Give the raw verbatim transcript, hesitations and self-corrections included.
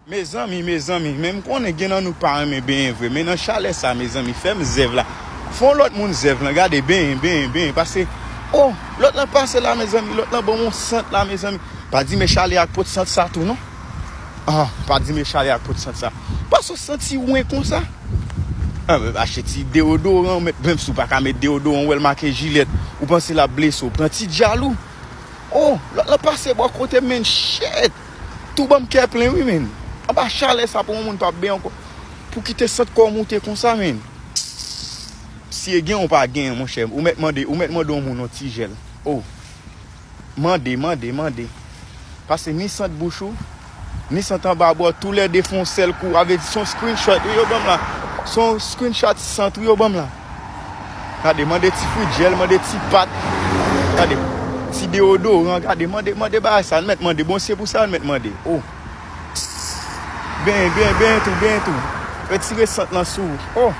Mezanmi, mezanmi, men m konnen gen nan nou k pa renmen benyen vre, men nan chalè sa, mezanmi, fè m zèv la. Fè yon lòt moun zèv lan, gade, benyen, benyen, benyen, pase, oh, lòt lan pase la, mezanmi, lòt lan ban m yon sant la, mezanmi. Pa di men chalè ak pot sant sa tou, non. Ah, pa di men chalè ak pot sant sa. Pase w santi wen konsa. Ah, men achte ti deodoran, ou mèt, menm si w pa ka met deodoran, ou wè l make Jilèt, ou panse l ap blese w, pran ti djal ou. Oh, lòt lan pase bò kote m, men, shit. Tou ban m kè plen, wi, men. Anba chalè sa pou yon moun pa benyen ankò. Pou kite sant kò w moute konsa, men. Si e gen ou pa gen, monchè, ou mèt mande, ou mèt mande yon moun yon ti jèl. Oh. Mande, mande, mande. Pase ni sant bouch ou, ni sant anba bò, toulède fè yon sèl kou. A vle di se yon screenshot, wi, yo ban m la. Se yon screenshot sant, wi, yo ban m la. Gade, mande ti frijèl, mande ti pat. Gade, ti deodoran, gade, mande, mande bagay sa, n mèt mande. Bon, se pou sa, n mèt mande. Oh. Benyen, benyen, benyen tou, benyen tou. Retire sant lan sou ou. Oh.